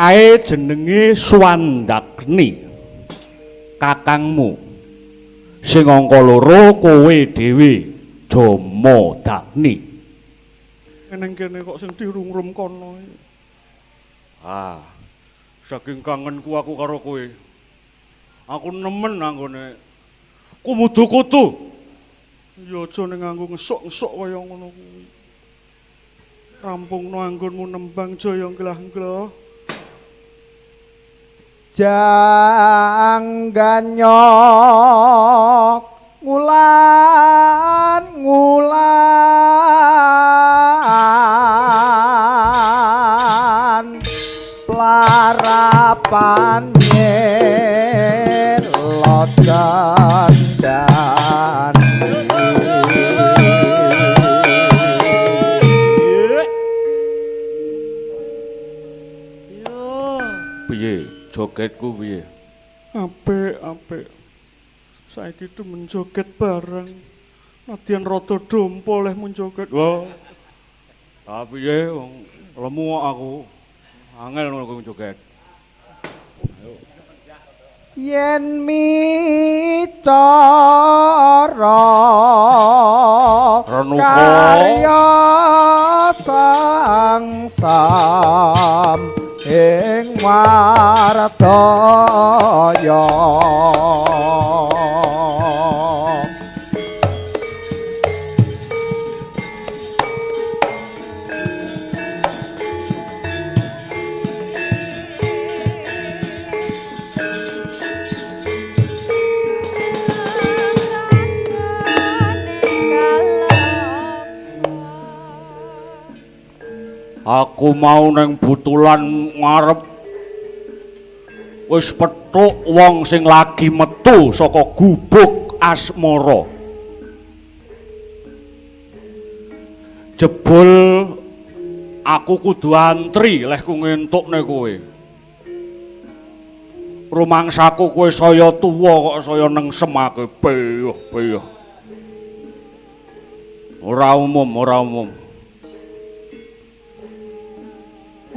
Kae jenenge Swandagni, kakangmu. Sing angka loro kowe dhewe, Jamadagni. Ning kene kok sing dirungrum kono. Ah, saking kangenku aku karo kowe. Aku nemen anggone kumudu-kudu. Ya aja ning nganggo ngesuk-ngesuk kaya ngono kuwi. Rampungno anggonmu nembang jaya nglah-nglah. Jangganyok ngulan ngulan plarapan lodan dan piye jogetku piye? Apik apik. Saiki demen joget bareng. Nadyan rada dompo leh mun joget. Wah. Ah piye wong lemu kok aku. Angel ngono kuwi joget. Ayo. Yen micara karya sangsam ing wardaya. Aku mau neng butulan ngarep wis petuk wong sing lagi metu saka gubuk asmara. Jebul aku kudu antri lehku ngentukne kowe. Rumangsaku kowe saya tuwa kok saya nengsemake. Peyuh peyuh. Ora umum, ora umum.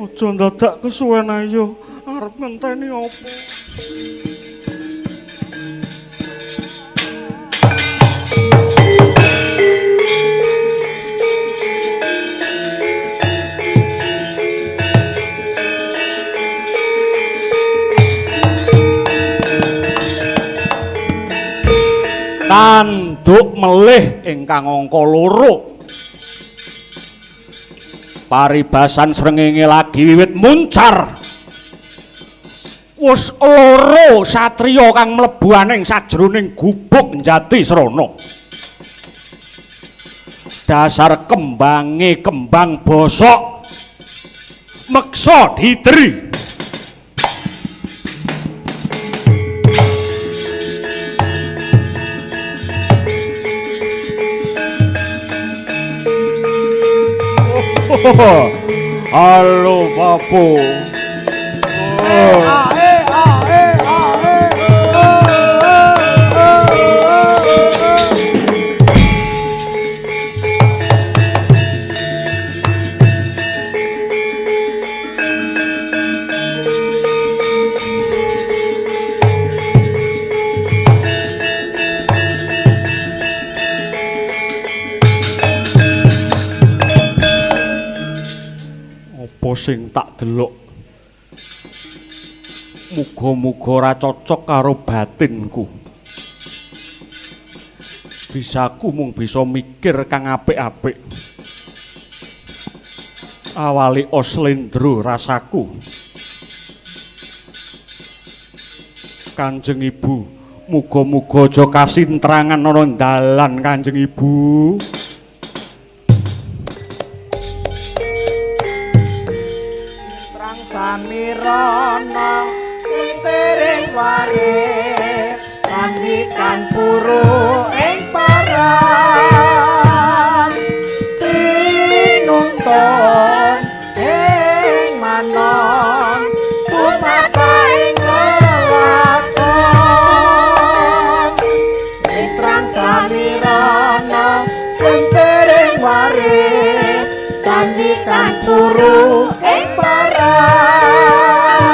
Aja ndadak kesuwen ayo, arep ngenteni apa? Tanduk melih ingkang angka loro. Paribasan srengenge lagi wiwit muncar. Wis loro satriya kang mlebu aning sajroning gubuk Jatisrana. Dasar kembange kembang bosok meksa didri. Halo Papu. Sing tak delok muga-muga ora cocok karo batinku. Bisaku mung bisa mikir kang apik-apik. Awali oslendro rasaku. Kanjeng Ibu, muga-muga aja kasintrangan ana dalan Kanjeng Ibu. Samirana sintering ware kandikan puru ing paran tinuntun ing manon tumapaing lelakon mitrang samirana sintering ware kandikan puru ing paran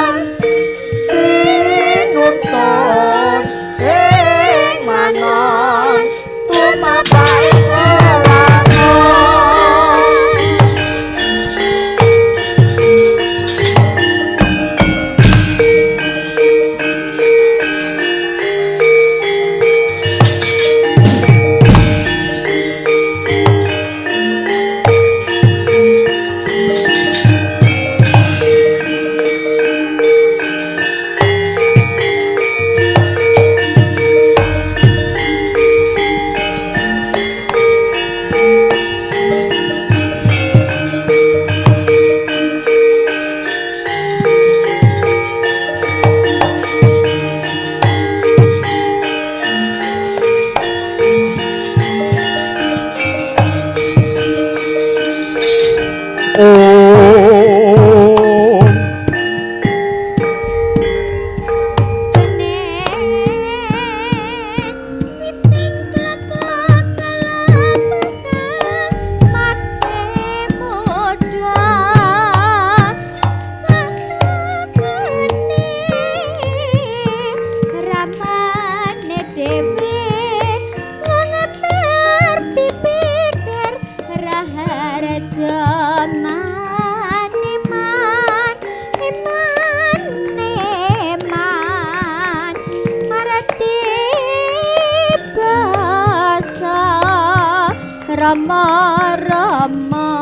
Rama Rama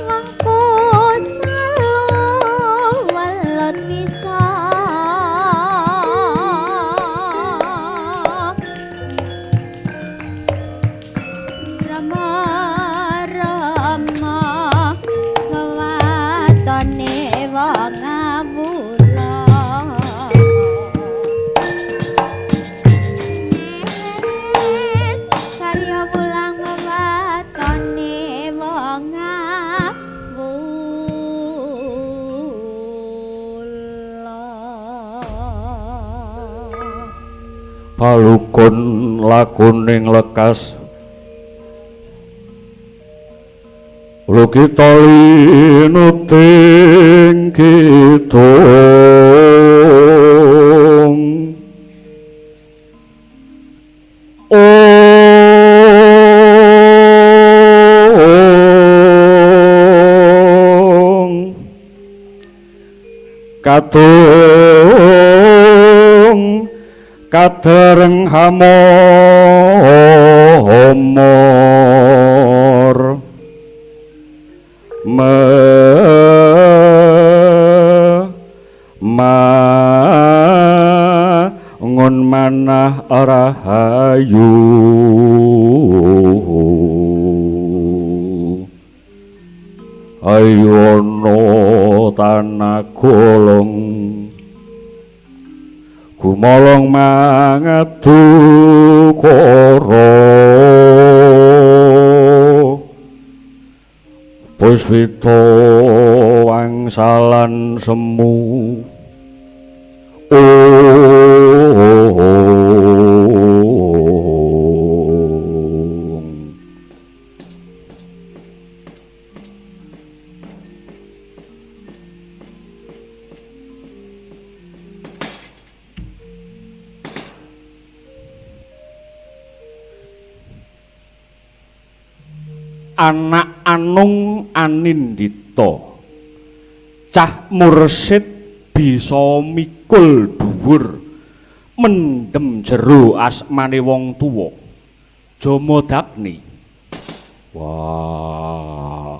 wangku salu welut wisa Rama Rama wewatone wong ngawula karya wulang wewatone wong ngawula. Palukun lakuning lekas lukita linuting kidung. Ong katung kadereng hamor mangun manah rahayu. Ayo ana tanah golong gumolong mangadu kara puspita wangsalan semu. Anak anung anindita cah mursid bisa mikul dhuwur mendem jero asmane wong tuwa Jamadagni. Wah,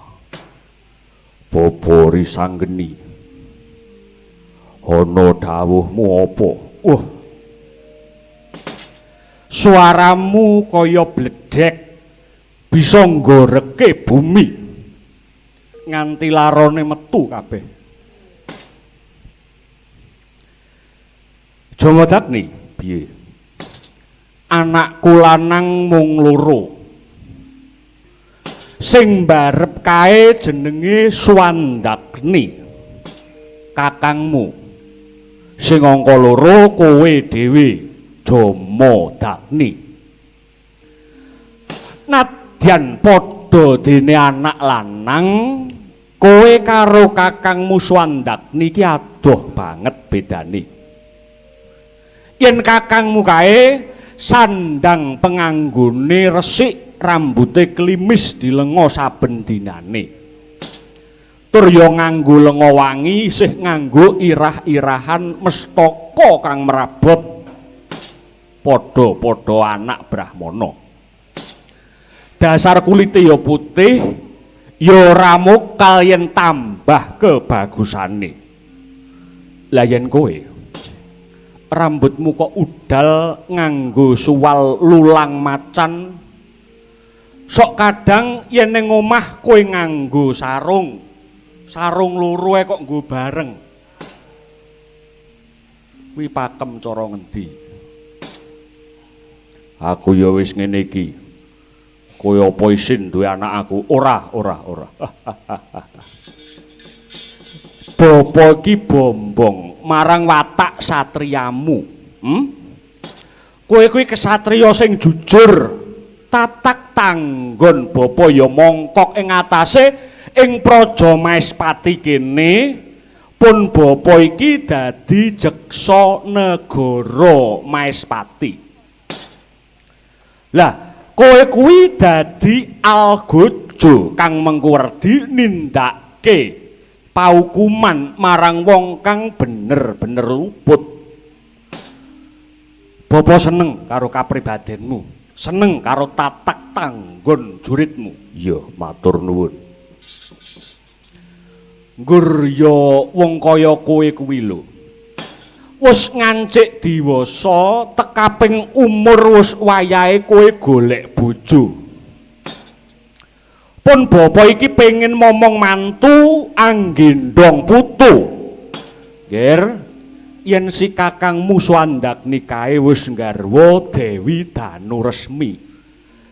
bapa risanggeni ana dawuhmu apa? Wah, suaramu kaya bledhek bisa nggoreke bumi nganti larone metu kabeh. Jamadagni, piye? Anakku lanang mung loro. Sing mbarep kae jenenge Swandagni, kakangmu. Sing angka loro kowe dhewe, Jamadagni. Nadyan padha dene anak lanang, kowe karo kakangmu Swandagni ki adoh banget bedane. Yen kakangmu kae sandang penganggone resik, rambute klimis dilengo saben dinane. Tur ya nganggo lenga wangi, isih nganggo irah-irahan mestaka kang merabot. Padha-padha anak Brahmana. Dasar kulite ya putih, ya ora mokal yen tambah kebagusane. Lah yen kowe rambutmu kok udal nganggo suwal lulang macan, sok kadang yen ning omah kowe nganggo sarung, sarung loro ae kok nggo bareng. Kuwi pakem cara ngendi? Aku ya wis ngene iki. Kowe apa isin duwe anak aku? Ora, ora, ora. Bapa iki bombong marang watak satriyamu. Kowe kuwi kesatriya sing jujur. Tatak tanggon bapa ya mongkok ing atase ing Praja Maespati kene. Pun bapa iki dadi jeksa negara Maespati. Lah, kowe kuwi dadi algojo kang mengkuwerdi nindakake paukuman marang wong kang bener-bener luput. Bapa seneng karo kapribadenmu, seneng karo tatak patanggon juritmu. Ya, matur nuwun. Nggur ya wong kaya kowe kuwi lho. Wis ngancik diwasa tekaping umur wis wayahe kowe golek bojo. Pun bapa iki pengin momong mantu anggendong putu. Ger, yen si kakangmu Swandagni kae wis nggarwa Dewi Danuresmi.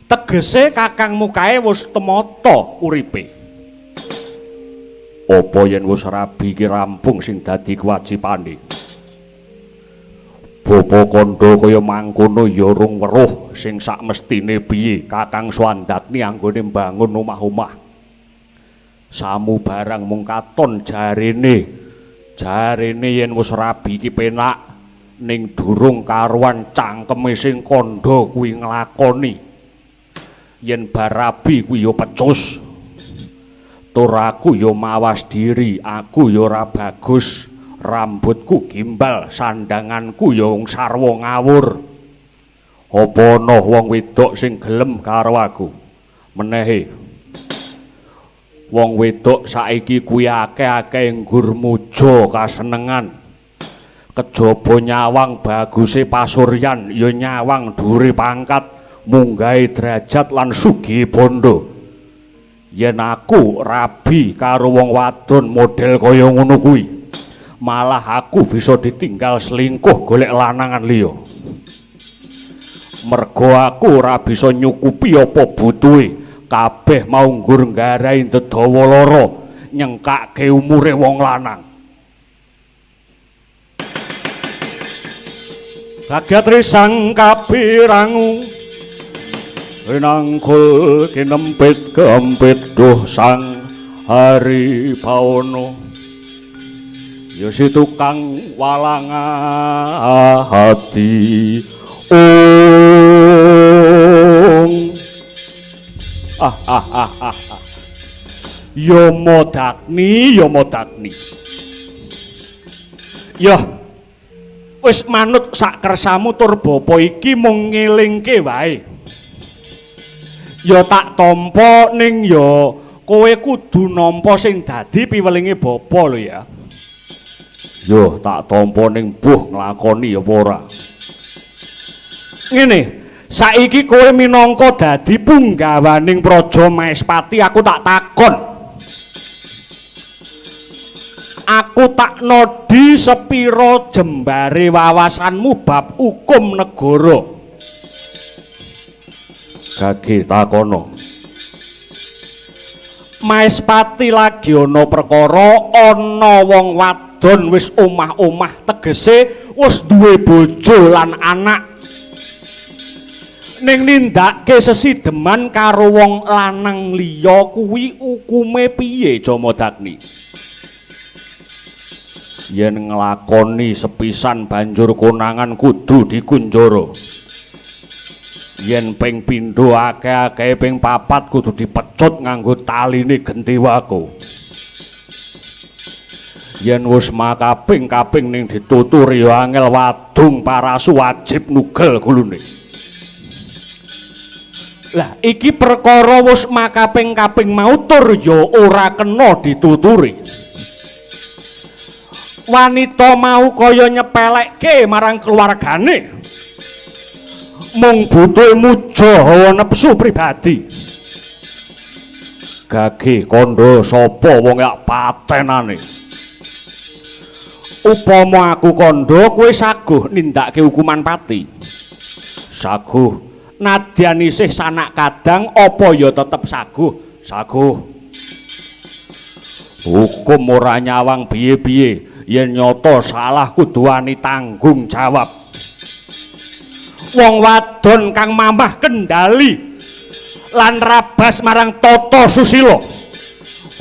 Tegese kakangmu kae wis temata uripe. Apa yen wis rabi iki rampung sing dadi kewajibane? Bapa kandha kaya mangkono ya rung weruh sing sakmestine piye Kakang Swandagni anggone mbangun omah-omah. Samu barang mung katon jarene. Jarene yen wis rabi iki penak ning durung karuan cangkeme sing kandha kuwi nglakoni. Yen bar rabi kuwi ya pecus. Tur aku ya mawas diri, aku ya ora bagus. Rambutku gimbal, sandanganku ya wong sarwa ngawur. Apa ana wong wedok sing gelem karo aku? Menehe. Wong wedok saiki kuwi akeh-akeh nggur muja kasenengan. Kejaba nyawang baguse pasuryan ya nyawang dhuwure pangkat, munggahe derajat lan sugih bondo. Yen aku rabi karo wong wadon model kaya ngono kuwi, malah aku bisa ditinggal selingkuh golek lanangan liya. Mergo aku ora bisa nyukupi apa butuhe, kabeh mau nggur nggarai dedawa lara, nyengkake umure wong lanang. Kagyatri sang kapirangu rinangkul kinempit kempit duh sang hari bawono. Ya si tukang walanga hati ung. Ah ah ah ah. Yama Dagni, Yama Dagni. Yah, wis manut sak kersamu tur bapa iki mung ngelingke wae. Ya tak tampa ning ya kowe kudu nampa sing dadi piwelinge bapa lho ya. Yo tak tampa ning buh nglakoni apa ora. Ngene, saiki kowe minangka dadi punggawaning Praja Maespati, aku tak takon. Aku tak nodi sepira jembare wawasanmu bab hukum negara. Gage takono. Maespati lagi ana perkara ana wong wadon wis omah-omah tegese wis duwe bojo lan anak. Ning nindakake sesideman karo wong lanang liya kuwi hukume piye Jamadagni? Yen nglakoni sepisan banjur konangan kudu dikunjara. Yen ping pindho akeh-akeh ping papat kudu dipecut nganggo taline gentiwaku. Yen wis makaping-kaping ning dituturi ya angel wadung parasu wajib nugel gulune. Lah iki perkara wis makaping-kaping mau tur ya ora kena dituturi. Wanita mau kaya nyepelekke marang keluargane. Mung butuhe muja hawa nepsu pribadi. Gage kandha sapa wong yak patenane. Upama aku kandha kowe saguh nindakake hukuman pati. Saguh. Nadyan isih sanak kadang apa ya tetep saguh? Saguh. Hukum ora nyawang piye-piye, yen nyata salah kudu wani tanggung jawab. Wong wadon kang mamah kendali lan rabas marang tata susila.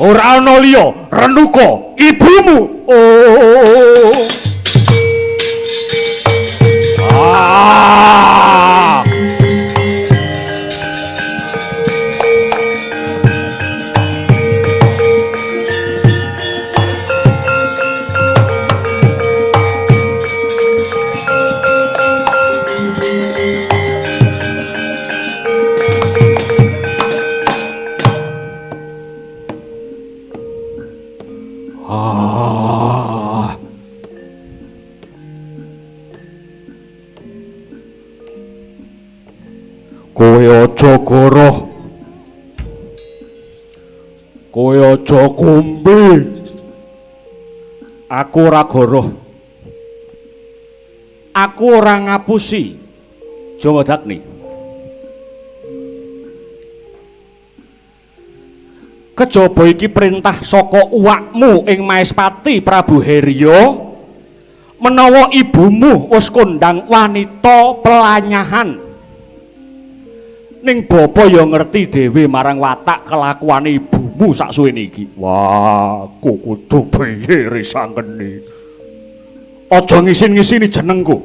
Ora ana liya, Renuka ibumu. Oh. Ah. Kowe aja goroh. Kowe aja kumbi. Aku ora goroh. Aku ora ngapusi. Jamadagni. Kejaba iki perintah saka uwakmu ing Maespati Prabu Herya menawa ibumu wis kondang wanita pelanyahan. Ning bapa ya ngerti dhewe marang watak kelakuane ibumu saksuwene iki. Wah, aku kudu piye risangkeni. Aja ngisin-ngisini jenengku.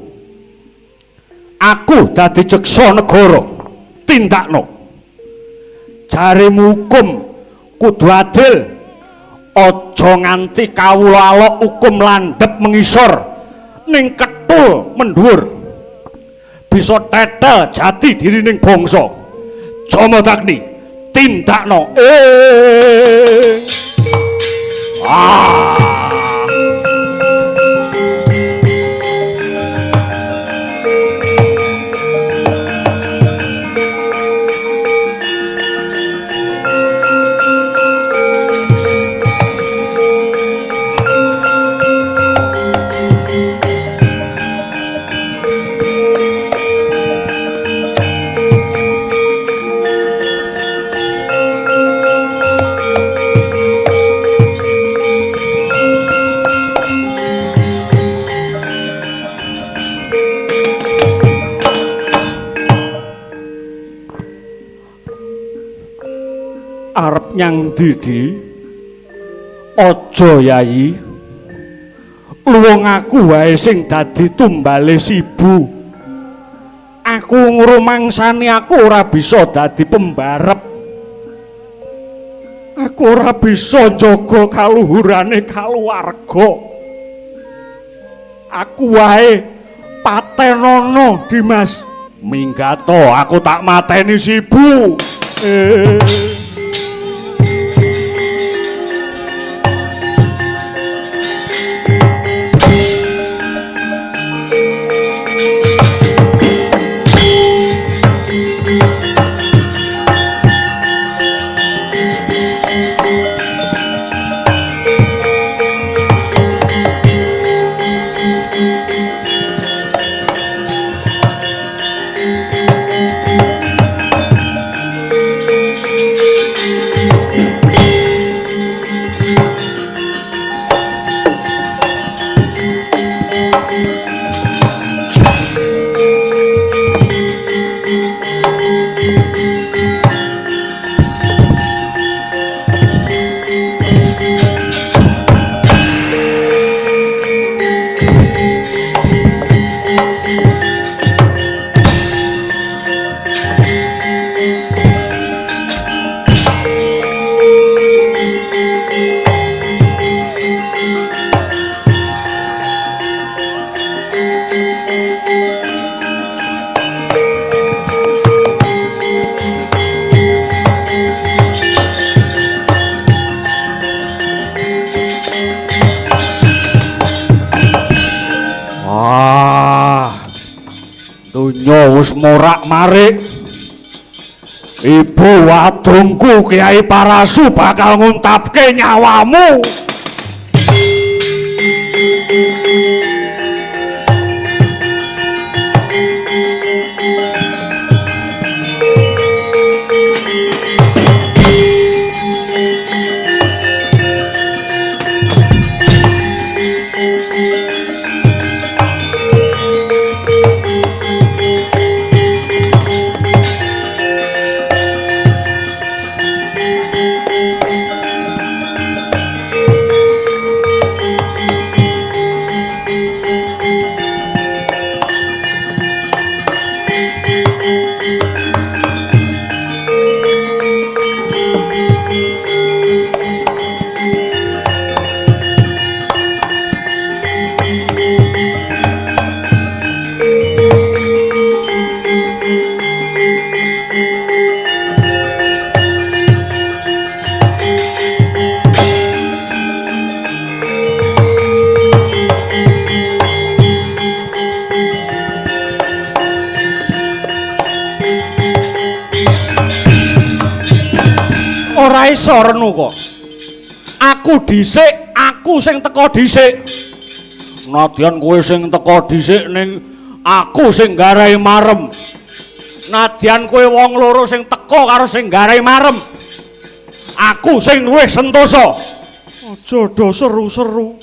Aku dadi jeksa negara. Tindakno. Jaremu hukum kudu adil. Aja nganti kawula alok hukum landhep mengisor ning ketul mendhuwur. Bisa tetel jati dirining bangsa. Jamadagni, tindakno. Ah. Arep nyang ndi? Aja Yayi. Luwung aku wae sing dadi tumbale Sibu. Aku ngrumangsani aku ora bisa dadi pembarep. Aku ora bisa njaga kaluhurane kaluwarga. Aku wae patenono, Dimas. Minggato, aku tak mateni Sibu. Wis morak-marik. Ibu wadungku Kyai Parasu bakal nguntapke nyawamu. Ora iso Renuka. Aku dhisik, aku sing teka dhisik. Nadyan kowe sing teka dhisik ning aku sing garai marem. Nadyan kowe wong loro sing teka karo sing garai marem. Aku sing luwih sentosa. Aja do seru-seru.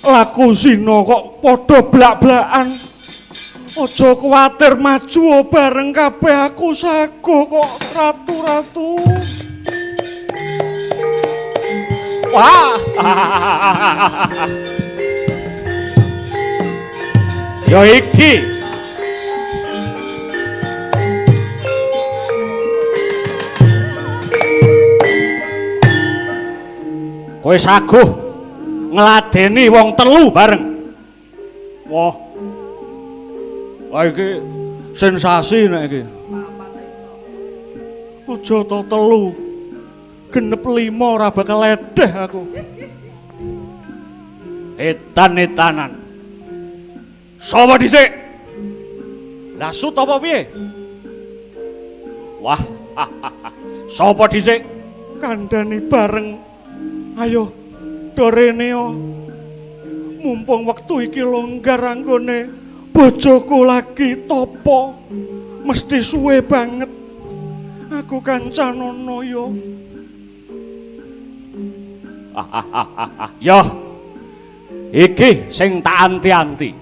Laku zina kok padha blak-blakan. Aja kuwatir maju bareng kabeh aku sago kok ratu-ratu. Wah. Ya iki. Kowe saguh ngladeni wong telu bareng. Wah. Wah iki sensasi nek iki. Aja to telu. Genep 5 ora bakal ledeh aku. Edan-edanan. Sapa dhisik? Lasut apa piye? Wah. Sapa dhisik? Kandhane bareng. Ayo do rene. Mumpung wektu iki longgar anggone bojoku lagi topo. Mesti suwe banget. Aku kancanono yo. Yo. Iki sing tak anti-anti.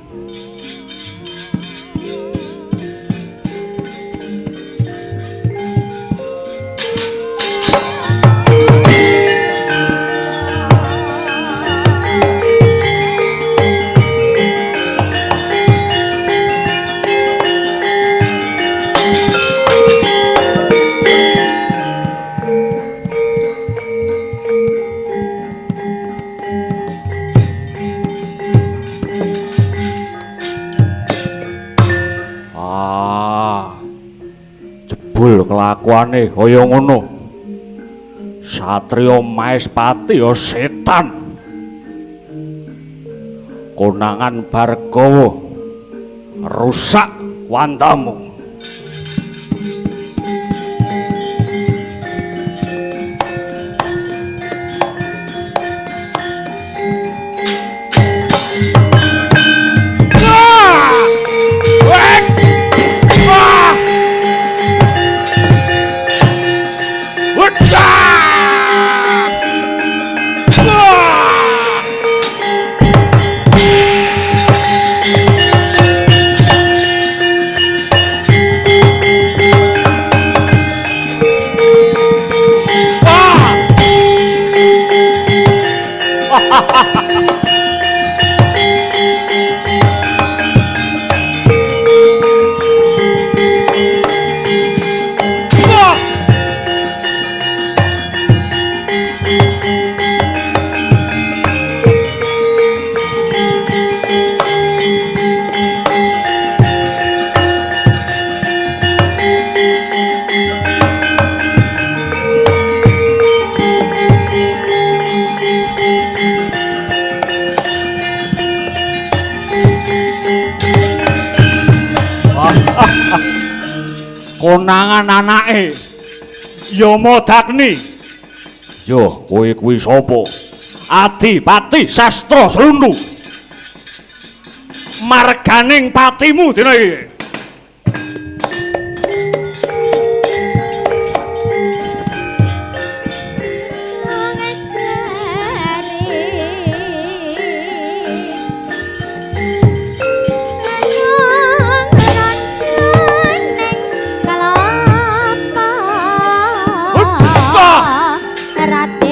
Kelakuane kaya ngono. Satriya Maespati ya setan. Konangan Bargawa rusak wantamu. Konangan anake Yamadagni. Yo, kowe kuwi sapa? Adipati Sastra Slundu. Marganing patimu dina iki. Raden.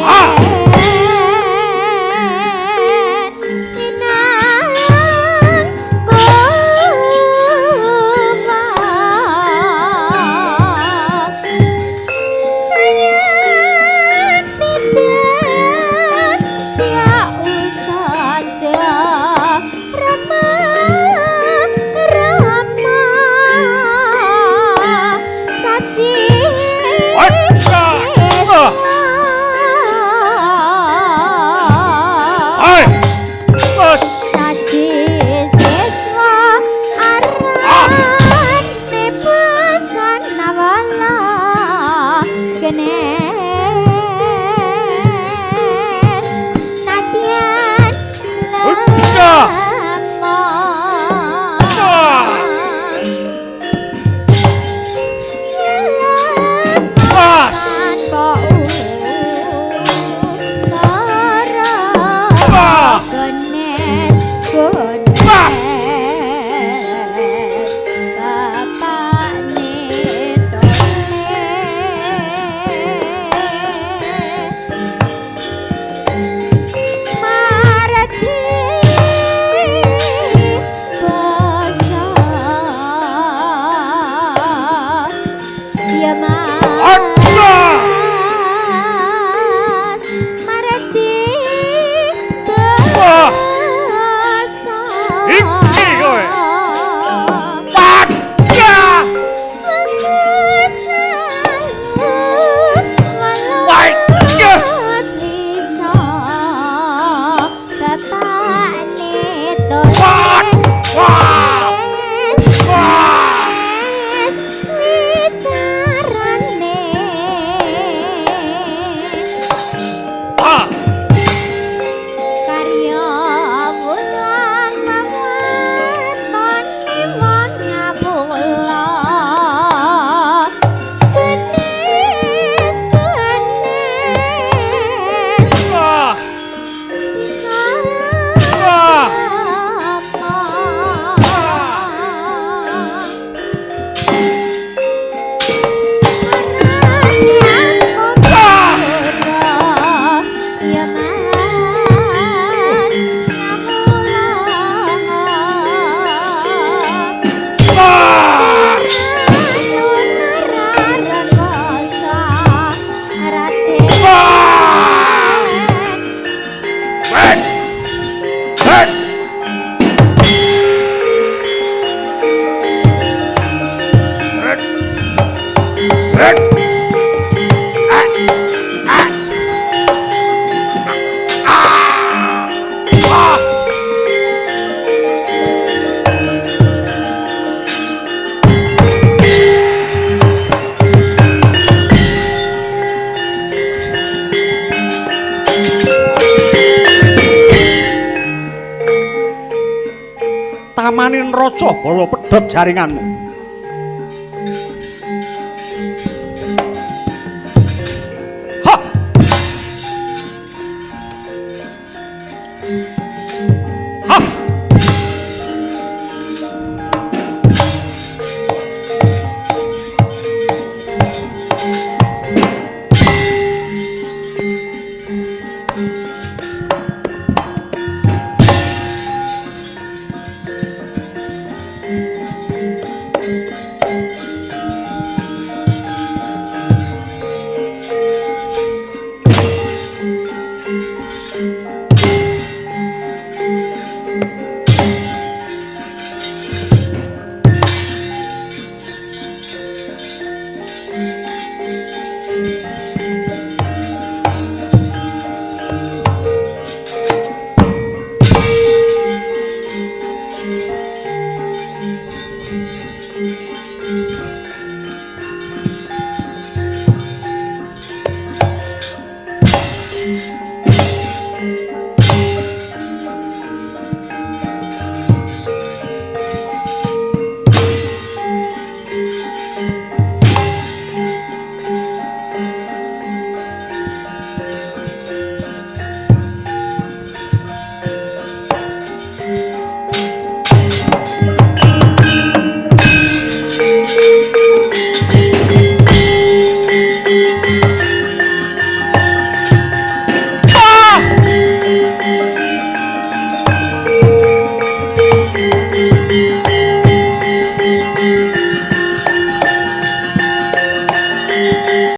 Tamanin raja bala pedhot jaringanmu.